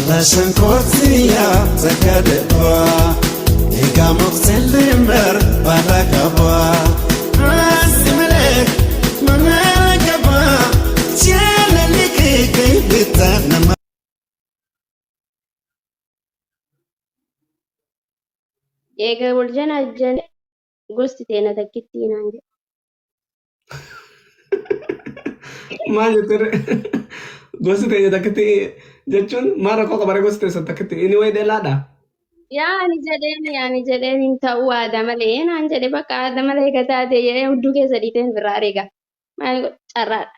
ለሸንኮርትያ ዘከደባ ኤጋ ሞክትልምበር ባላቀባ አስምለክ መመገባ ቸለልክከይ ብታነማ Eega wal janaajjane gosti teena takkittii naan jedhe. Maal jettee gosti teenya takkitti jechuun maal rakkoo qabare gosti teessan takkitti inni wayi dhelaadha. Yaa ani jedheen ani jedheen hin ta'u aadaa malee naan jedhe bakka aadaa malee eega taate jedhee hudduu keessa dhiiteen birraa areega. Maal godhu carraadha.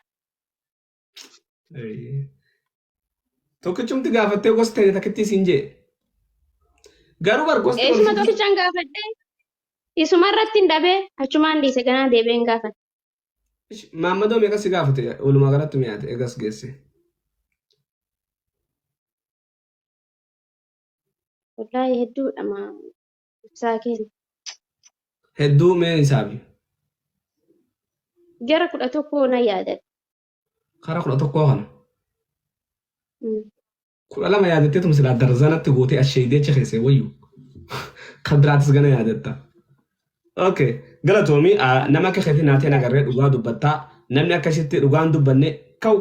Tokkichumti gaafattee gosti teenya takkitti siin jee. Garuu bar gosti Eesuma tokkichaan gaafadhee isuma irratti hin dhabee achumaan dhiise ganaa deebi'ee hin gaafadhe. Maammadoo meeqa si gaafate walumaa galatti mi'aate eegas geesse. Wallaahi hedduudha maa ibsaa keenya. Hedduu mee hisaabi. Gara 11 na yaadadha. Kara 11 kana. 12 yaadatteetuma silaa darzanatti gootee asheeydee achi keessee wayyu. Kan biraatis gana yaadatta. Okay. Galatoomi nama akka keetii naateen agarree dhugaa dubbattaa. Namni akkasitti dhugaan dubbanne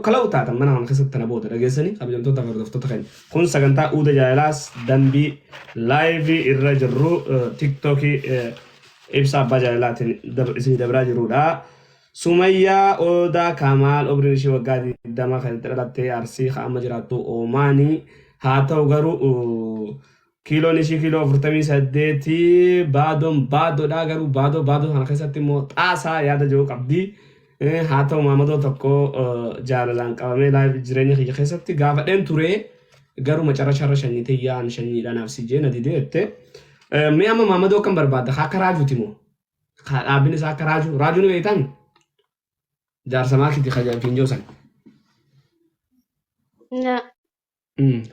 kalau taatan mana kana keessatti tana booda dhageessanii kabajamtoota fi hordoftoota keenya. Kun sagantaa Uuda Jaalalaas dambii laayivii irra jirru tiktookii ibsa abbaa jaalalaatiin isinii dabraa jirudha. Sumayyaa Odaa Kamaal umriin ishii waggaa 20 kan itti dhalatte Arsii kan amma jiraattu Oomaanii haa ta'u garuu kiiloon ishii kiiloo 48 baadoon baadoodha garuu baadoo baadoo kana keessatti immoo xaasaa yaada jiru qabdi. Haa ta'u maamadoo tokko jaalalaan qabamee laayif jireenya kiyya keessatti gaafadheen ture garuu macarrasharra shanyii tiyyaan shanyiidha naaf si jee na didee jette. Mee amma maamadoo akkam barbaadda? Akka raajuuti moo? Ka dhaabbin isaa akka raajuu raajuu ni beektan jaarsa maakiti ka fiinjoo san. Na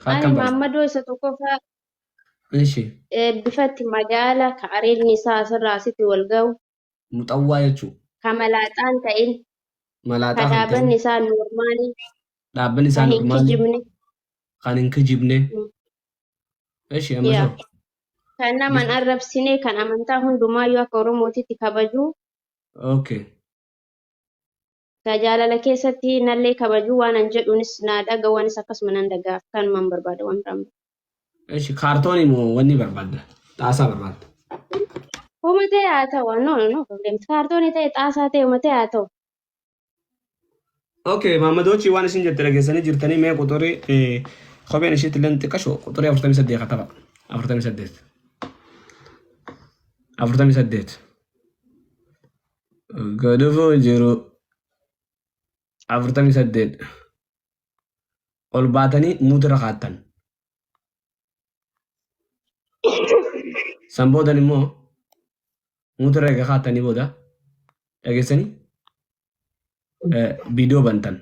Ka ani akkam barbaada. maammadoo isa tokkoffaa Ishi bifatti magaala ka areedni isaa asirraa asitti wal ga'u muxawwaa jechuu ka malaaxaan ta'in ka malaaxaa kan ta'in dhaabanni isaa noormaalii dhaabbanni ka isaa hin normaalii kijibne kan hin kijibne. Ishi amma yaa soo kan nama hin bifa arrabsine kan amantaa hundumaayyuu akka Oromootitti kabaju okay. ka jaalala keessatti nallee kabaju waan an jedhuunis naa dhaga'u anis akkasuma nan dhaga'aaf kanumaan barbaada waan biraan barbaada. Ishi kaartoonii moo wanni barbaadda? Xaasaa barbaadda. Homa ta'e haa ta'u no no problem kaartoonii ta'e xaasaa ta'e homa ta'e haa ta'u. Okay, Maammadoochi waan isin jette dhageessanii jirtanii mee quxurii kopheen ishiitti illee xiqqasho quxurii 48 kataba. 48. 48. Gadufuu jiru 48. Ol baatanii muutirra kaattan. San boodan immoo muutirra eega kaattanii booda dhageessanii viidiyoo bantan.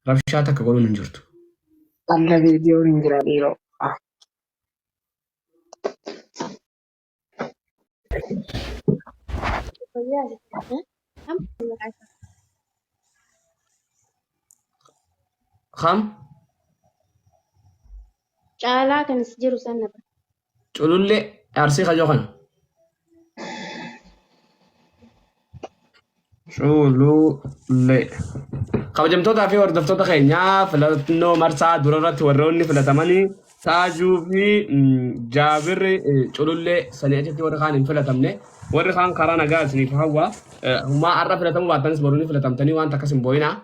Rabshaa takka godhuun hin jirtu. Alla viidiyoon hin jira dhiiroo. Kam? Caalaa kan as jiru sana bara. Culullee arsii kajoo kana. Culullee. Kabajamtootaa fi hordoftoota keenyaa filannoo marsaa durarratti warroonni filatamanii Taajuu fi Jaabirri Culullee sanii achitti warri kaan hin filatamne. Warri kaan karaa nagaa isiniif hawwa. Humaa har'a filatamuu baattanis boru ni filatamtanii waan takkas hin boo'inaa.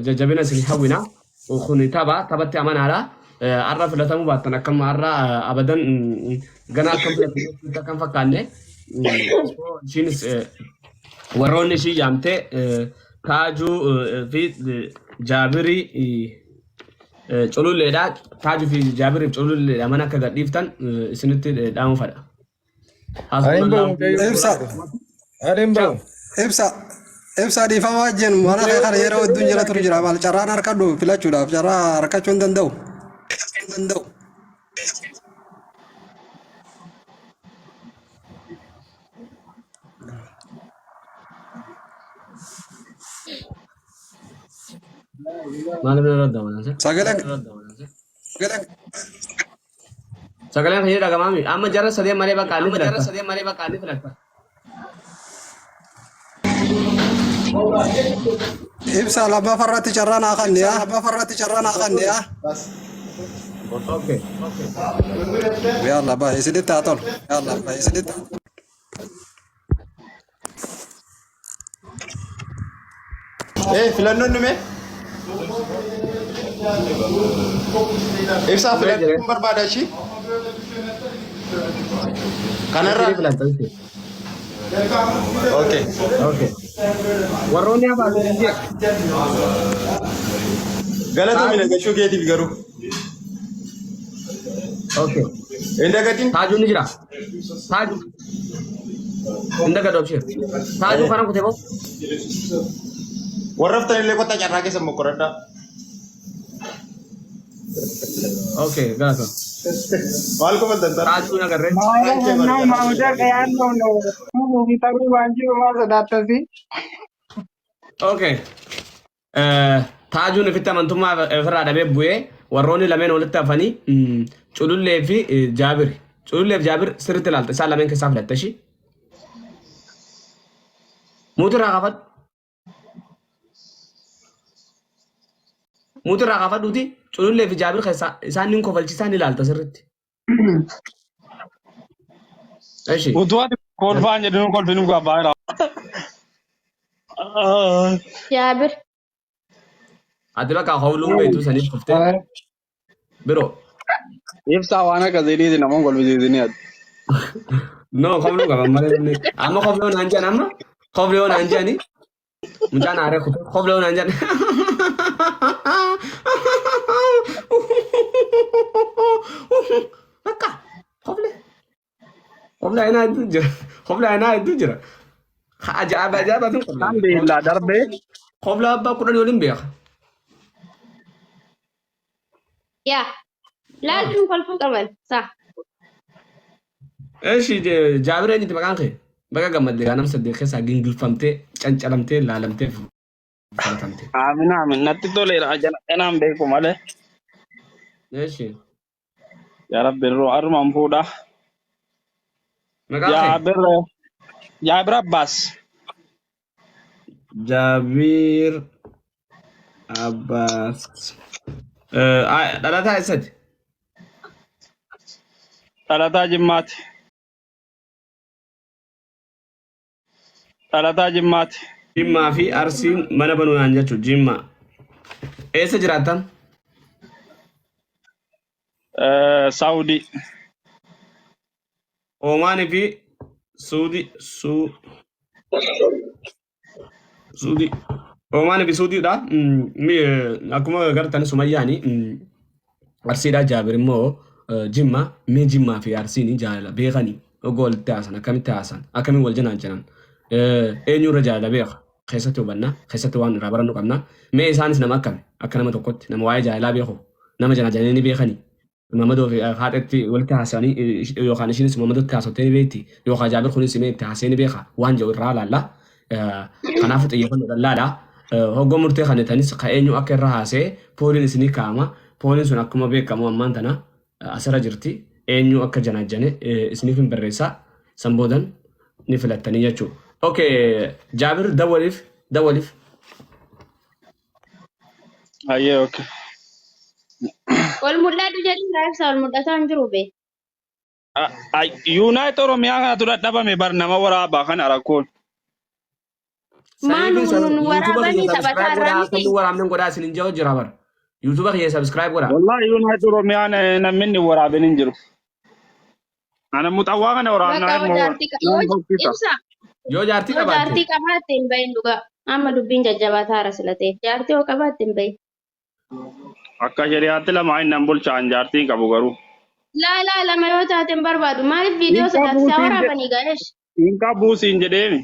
Jajjabina isin hawwina. Kun tapha taphatti amanaadha. Har'a filatamuu baattan akkam har'a abadan gana akkam filatamuu akkam fakkaanne. Ishiinis warroonni ishii yaamte Taajuu fi Jaabirii Cululleedha. Taajuu fi Jaabiriif cululleedha. Mana akka gadhiiftan isinitti dhaamu fadha. Ani hin bahu mucayyoo. Ibsa. Ani hin bahu. Ibsa. Ibsa dhiifama wajjin mana kee kana yeroo hedduun jala turu jira maal carraan harkadhu filachuudhaaf carraa harkachuu hin danda'u. Hin danda'u. Maaliif nama daawwatan? Sagalee Sagaleen Sagaleen kan dhagamaami. Amma jara sadeen malee bakka inni filatta. Ibsa lammaffaa irratti carraa naa kanne yaa. Lammaffaa irratti carraa naa kanne yaa. Okay. Yalla bye isinitti haa tolu. Yalla bye isinitti haa tolu. Filannoon dhume? Ibsaa filannoon barbaada ishii? Kanarraa? Ishii filatta ishee. Okay. Okay. Warroonni hafan hin jira. Galatoomi nagashuu keetiif garuu. Okay. Hin dagatin? Taajuun ni jira. Taaju. Hin dagadhu abshir. Taajuu kana kutee ba'u. Warra haftan illee kottaa carraa keessan mokkoradhaa. Okay, galatoom. Maal kofaltan tara? Taajuu nagarree. Thank you, Maal barbaada. Maal waan jiru maal sodaattasi? Okay. Taajuun ofitti amantummaa ofirraa dhabee bu'ee warroonni lameen walitti hafanii Culullee fi Jaabir. Culullee fi Jaabir sirriitti ilaalta. Isaan lameen keessaa filatta ishii. Muutirraa kaafadhu. Muutirraa kaafadhuuti Culullee fi Jaabir keessaa isaan ni kofalchiisaa ni ilaalta sirriitti. Eshi. Utuu ati kolfaan jedhu kolfinu gabbaa jira. Jaabir. Ati bakka howluun beektu saniif kuftee. Biroo. Ibsaa waan akkasiitiiti namoonni kolfisiisanii ati. No, kofluu qaba malee namni. Amma kofloo naan jedhan amma. Kofloo naan jedhani. Mucaan aaree kutee kofloo naan jedhan. Bakka kofle. Kofle ainaa hedduu jira. Kofle ainaa hedduu jira. Ajaa'iba ajaa'ibaatiin kofle. Kan beellaa darbee Kofla abbaa kudhanii waliin beeka. Yaa. Laaltuun kolfuu qaban. Sa. Eshi Jaabir eenyuti maqaan kee? Baga gammadde gaa nama saddeet keessaa gingilfamtee cancalamtee laalamtee filatamte. Aamin aamin natti toleera janaan beeku malee. Eshi Yaa Rabbi irroo armaan fuudha. Maqaan kee? Jaabir Jaabir Abbaas. Jaabir Abbaas. Dhalataa eessati? Dhalataa Jimmaati. Dhalataa Jimmaati. Jimmaa fi Arsiin mana banuudhaan jechuudha. Jimmaa. Eessa jiraattan? Saawudii. Oomaanii fi Suudii. Suu. Suudii. Oomaanii fi Suudiidha. Akkuma agartan Sumayyaani Arsiidha. Jaabir immoo Jimma. Mee Jimmaa fi Arsiin jaalala beekanii ogoo walitti haasan akkamitti haasan akkamiin wal janaan jiran eenyurra jaalala beeka keessatti hubanna keessatti waan irraa barannu qabna. Mee isaanis nama akkami akka nama tokkotti nama waa'ee jaalalaa beeku nama janaa jananii ni beekanii Mamadoo fi haadhatti walitti haasa'anii yookaan ishiinis Mamadootti haasoftee ni beekti yookaan Jaabir kunis mee itti haasa'ee ni beeka waan jedhu irraa laalla. Kanaafuu xiyyeeffannoodhaan laala. Hoggoo murtee kan tanis ka eenyu akka irra haasa'e pooliin isinii kaa'ama. Pooliin sun akkuma beekamu ammaan tana asirra jirti. Eenyu akka janaajjane isiniif hin barreessa. San boodan ni filattanii jechuudha. Okay, Jaabir dawwaliif dawwaliif. Ayyee okay. Ol mul'adhu jedhin raabsa ol mul'ataa hin jiru bee. Yuunaayit Oromiyaa kanatu dadhabame bar nama waraabaa kana rakkoon. Maa Saniifin nu yuutuuba waraabanii kiyya taphataa subscribe irraa godhaa akka miti. inni waraabne godhaa isin hin jiru jira bara. Yuutuuba kiyya subscribe godhaa. Wallahi Yuunaayit Oromiyaan namni inni waraabin hin jiru. Ana muxawwaa kana waraabnaa Bakka immoo jaartii yoo nama hokkisa. ibsa Yoo jaartii yoo qabaatte jaartii qabaatte hin bahin dhugaa. Amma dubbiin jajjabaataa hara sila ta'e. Jaartii yoo qabaatte hin bahin. Akka shari'aatti lama inni nan bulchaan jaartii hin qabu garuu. Laa laa lama yoo taate hin barbaadu. Maaliif viidiyoo Hin qabu sodaachisaa siin jedhe. waraabanii gaa'esh? Hin qabu siin jedheemi.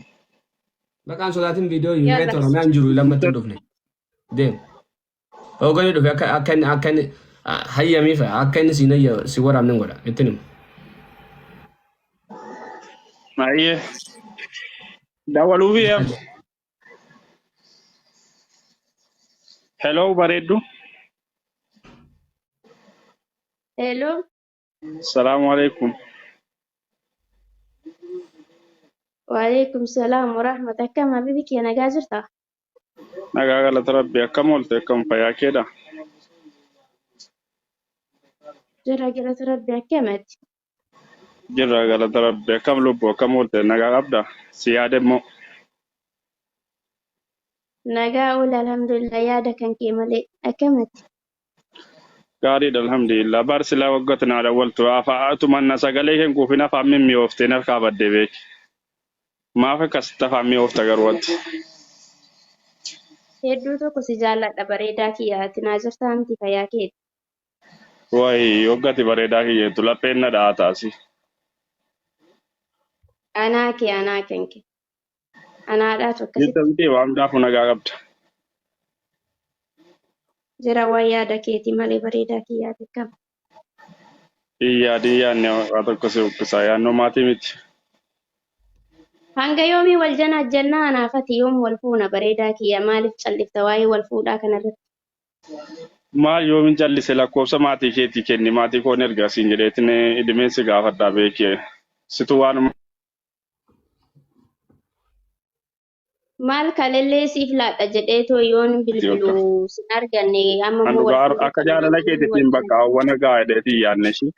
Maqaan sodaatin viidiyoo Yuunaayit Yalla. Oromiyaa hin jiru lammatti hin dhufne. Deem. Hoogganni dhufe akka akka inni akka inni hayyamiif akka inni siin hayya si waraabne hin godha. Ittiin himu. Ayyee. Dawaluufi eem. Hello bareeddu. Hello. Salaamu alaikum. Waalaikum salaam wa rahmatullahi. Akkam habibi kiyya nagaa jirta? Nagaa galata rabbi akkam oolte akkam fayyaa keedha. Jira galata rabbi akkamati? Jirra galata rabbi akkam lubbu akkam oolte nagaa qabda si yaade immoo. Nagaa oola alhamdulillah yaada kan kee malee akkamati? Gaariidha alhamdulillah bar silaa waggoota naa dawwaltu atuman na sagalee keen kuufin afaan mimmi'oofteen harkaa baddee beeki. Maaf akkasitti afaan mi'oofta garuu ati? Hedduu tokko si jaalladha bareedaa kiyya ati naa jirtaa miti fayyaa keeti. Wayi waggati bareedaa kiyyeettu lapheen na dha'a taasi. Anaa kee anaa kan kee. Anaadhaatu Jirta akkasitti miti waan hundaafuu nagaa qabda. jira waan yaada keeti malee bareedaa kiyyaa ati akkam. Hin yaadin yaadne waa tokko si uffisa yaannoo maatii miti. Hanga yoomii wal janaajjannaa anaaf ati yoom wal fuuna bareedaa kiyya maaliif callifta waa'ee wal fuudhaa kanarratti. Maal yoomin callise lakkoofsa maatii keetii kenni maatii koon erga siin jedheetin idimeen si gaafadhaa beekee. Situ waanuma Maal kalellee siif laadha jedheetoo yoon bakka. bilbilu sin arganne amma An immoo wal dhugaa fuudhuu akka qabna jaalala hanga yoomii wal keetiitiin bakka jana hawwana ga'a jedheetiin yaadne ishii.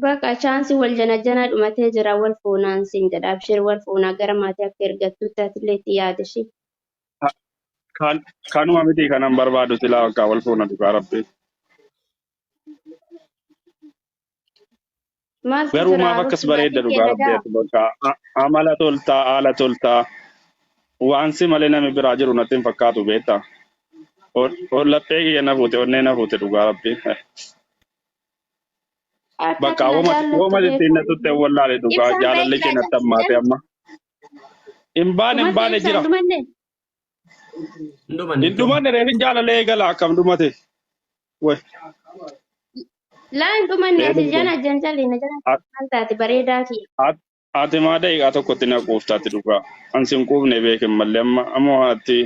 Baqa chaansi wal janajjanaa dhumatee jira wal fuunaan siin jedha abshir wal fuunaa gara maatii akka ergattutti atillee itti yaada ishii. Kan kanuma miti kanan barbaadu silaa bakka wal fuuna dhugaa rabbi. Maaltu Garuu jira maaf akkas arussi bareedda maatiin kee dhugaa rabbi nagaa? ati bakka amala toltaa haala toltaa waan si malee namni biraa jiru natti hin fakkaatu beektaa. Laphee kiyya na fuute onnee na fuute dhugaa rabbi. Akka Bakka ati na wooma jaallattu wooma ittiin na beekaa. tutte wallaale dhugaa Ibsaan jaalalli ba'ee kee jira natti hammaate jedhu. amma. Hin baane hin Dhumate baane ibsaan jira. dhumanne. Hin dhumanne Hin dhumanne reefin jaalallee eegala akkam dhumate. Way Laa hin dhumanne ati eegale. jana janjalli na jala maal taate bareedaa kiyya. Ati maa daqiiqaa tokkotti na quuftaati dhugaa. An sin quufne beekin mallee amma ammoo ati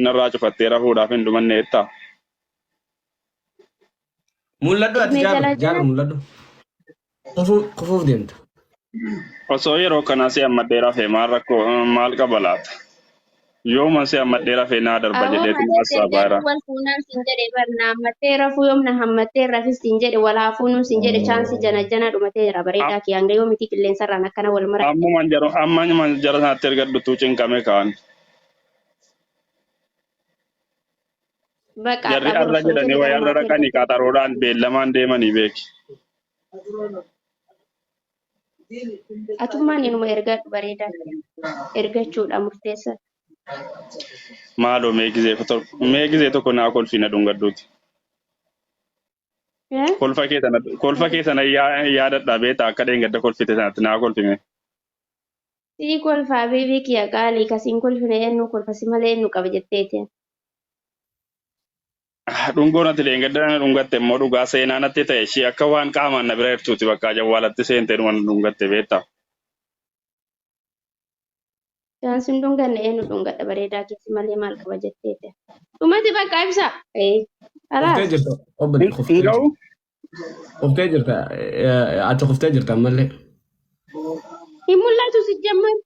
narraa cufattee rafuudhaaf hin dhumanne jettaa. Mul'adhu ati Mee Jaabir jalaa Jaabir jala mul'adhu. Kufuuf deemta. Osoo yeroo kanaa si ammadhee rafee maal rakkoo maal qaba laata? Yooma si ammadhee rafee naa darba Awoo jedheetu na maatii hassaabaa jira. ergadhu wal fuunaan siin jedhe bar na hammattee rafuu yoom na hammattee rafis siin jedhe wal haa fuunuun siin jedhe chaansi jana jana dhumatee jira bareedaa kiyya hanga yoomiti qilleensarraan akkana wal mara. Ammuman jara ammuman jara sanatti ergadhutu cinqame kaan. Baqa Jarri har'a arra boru osoo jedhanii jedhe wayi gara arra maatii dhaqanii ergadhu. qaxaroodhaan beellamaan deemanii beeki. Atummaan inuma ergadhu bareedaa kiyya ergachuudha murteessa. Maaloo mee gizee tokko naa kolfii na dhungadhuuti. Eh? Kolfa kee sana yaadadhaa beektaa akka dheengadda kolfite sanatti naa kolfime. Sii kolfaa biibii kiyya qaalii kasiin kolfine eenyu kolfa si malee eenyu qaba jetteeti. Dhungoo natti dheengadda na dhungatte immoo dhugaa seenaa natti ta'e ishee akka waan qaamaan na bira jirtuuti bakka jawwaalatti seentee dhuma na dhungatte beektaa. Chaansiin dhunganne eenyu dhungadha bareedaa keessi malee maal qaba jetteeti. Dhumati bakka ibsa. Eh, Kuftee halaas. jirta obbo Hin kuftee jirta. ga'u Kuftee jirta ati kuftee jirta ammallee. Hin mul'atu si jamman.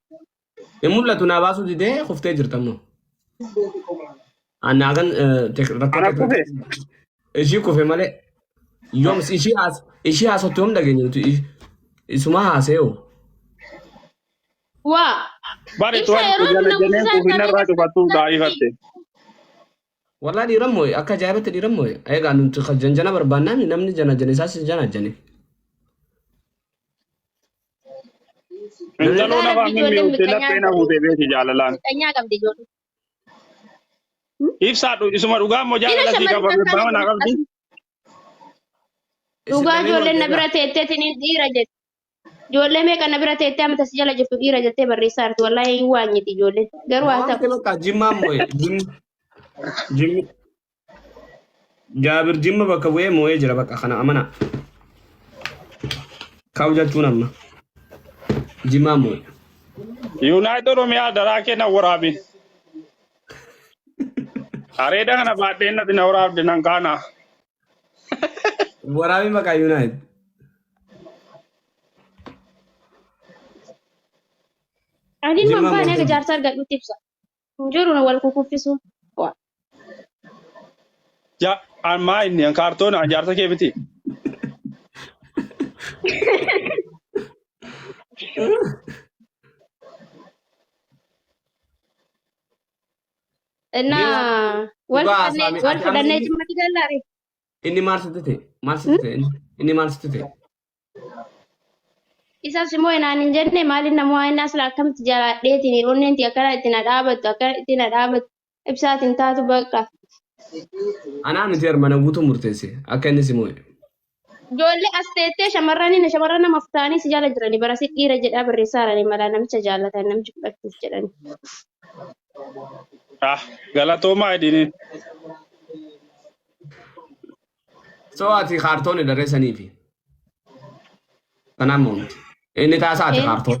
Hin mul'atu naa baasuu didee kuftee jirta ammoo. Anaa kan rakkoo ana kufe. ishii kufe malee yoom ishii haas ishii haasoftu yoom dhageenya nuti isuma haasa'e Waa. Bari Ibsa tuwan yeroo jala na jeneen kufisaa kufinarraa saree cufattuu daa'ifatte. Wallaa dhiiran moo'e akka ajaa'ibatti dhiiran moo'e egaa nuti kan janjana barbaannaa namni jana jane isaas jana jane. Intaloo Dhugaa lafaan rabbi ijoolleen mimmi'ooftee miqanyaa laphee na fuutee beeki jaalalaan. miqanyaa qabdi ijoolleen. Ibsaa isuma dhugaa immoo Dhiira jaalala sii shamarran qaba akkana abbaa manaa qabdi. Dhugaa ijoolleen na bira teetteetiin dhiira jette. Ijoollee meeqa na bira teettee amma tas jala jirtu dhiira jettee barreessaa jirti. Wallaahi hin waanyiti ijoolleen. Garuu haa ta'u. Mo'amte bakka jimmaan moo'e jimmi jimmi Jaabir jimma bakka bu'ee moo'ee jira bakka kana amana. Kaa'u jechuun amma jimmaan moo'e. Yuunaayit Oromiyaa daraa kee na waraabin. Areeda kana baadheen natti na waraabde nan kaana. Waraabii maqaa Yuunaayit. Ani ilma Jimmaa baane akka mootii. jaarsa argadhutti ibsa. Hin jiru na wal kukuffisu. Waa. Ja, ammaa inni an kaartoon an jaarsa kee miti. Innaa wal Dhugaa fudhannee haasa'ame. wal Ati amma fudhannee inni jimmatti gallaare. inni maal sitti ta'e? Maal sitti ta'e? Inni maal sitti ta'e? Isas immoo inaan hin jenne maaliin namoo inni asla akkamitti jalaadheetiin onneen akkana itti na dhaabattu akkana itti na dhaabattu ibsaatiin taatu bakka. Anaa miti mana guutuu murteesse akka inni si moo'e. Ijoollee as teettee shamarranii shamarran namaaf ta'anii si jala jiranii bara si dhiira jedhaa barreessaa jiranii malaa namicha jaallatan namichi fudhachuuf jedhani. Ah, galatoomaa jedhiniin. So ati kaartoon daree saniifi. Tanaan moomti. Inni xaasaa ati kaartoon.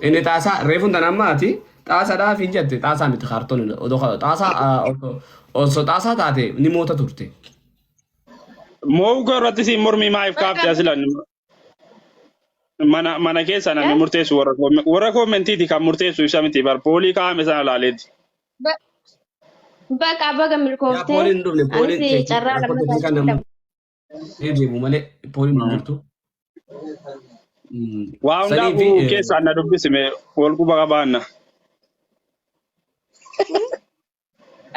Inni xaasaa reefuun tan amma ati xaasaadhaaf hin jette xaasaa miti kaartoon xaasaa osoo xaasaa taate ni moota turte. Mo'uu koo irratti siin mormii maaliif kaafte asilan? Mana mana keessa namni murteessu warra warra koomentiiti kan murteessu isa miti bar poolii kaa'ame sana laaleeti. Baqa baga Yaa milkooftee pooliin hin dhufne pooliin anis carraa rakkoo lammataa teeknikaa namni deemu malee pooliin hin jirtu. Waa Sanii fi hundaafuu keessaan na dubbisime wal quba qabaanna.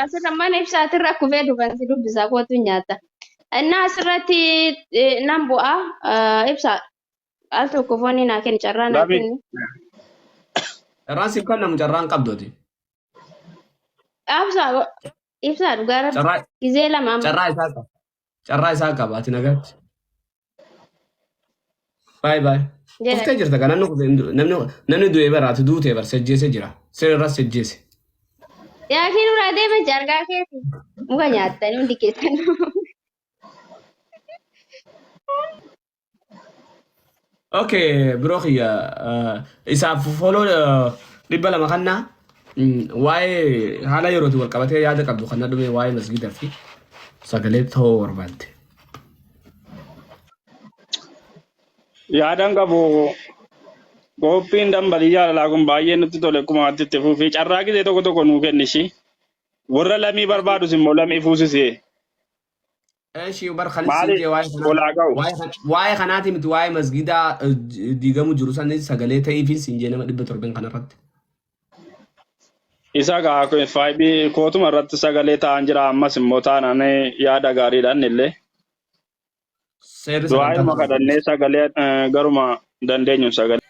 Asirra mana ibsaatirra kufee dhufan si dubbisaa kootu nyaata. Innaa asirratti nan bu'aa ibsaa al tokko foonii naa kenni carraa naa Lami kenni. Carraan siif kennamu carraan qabdooti. Ibsaa ibsaa dhugaa rabbi Carraa gizee lama amma. carraa isaa qaba. Carraa isaa qaba ati nagaatti. Baay baay. Jedha. Kuftee jirta kan namni kufe namni namni du'ee bara ati duutee bara sejjeese jira. Seerarras sejjeese. Yaakii nurraa deema jaargaa keeti. Muka nyaattanii hundi keessan. Okay, biroo kiyya isaaf follow 200 kannaa waa'ee haala yerootiin wal qabatee yaada qabdu kan dhume waa'ee masgiidaa fi sagalee ta'uu barbaadde. Yaadan qabu qophiin dambalii jaalalaa kun baay'ee nutti tole akkuma wanti itti fufii carraa gisee tokko tokko nuu kennishi. Warra lamii barbaadus immoo lamii fuusisee. Eshi bar kan siin Maali jee waa'ee kanaa olaa ga'u. waa'ee kanaati miti waa'ee masgiidaa diigamu jiru sanis sagalee ta'iifi siin jee nama 700 kanarratti. Isa gaa faayibii kootuma irratti sagalee ta'an jira ammas immoo taanaan yaada gaariidhaan illee. Seerri Du'aayuma sagantaa kadhannee sagalee garuma dandeenyu sagalee.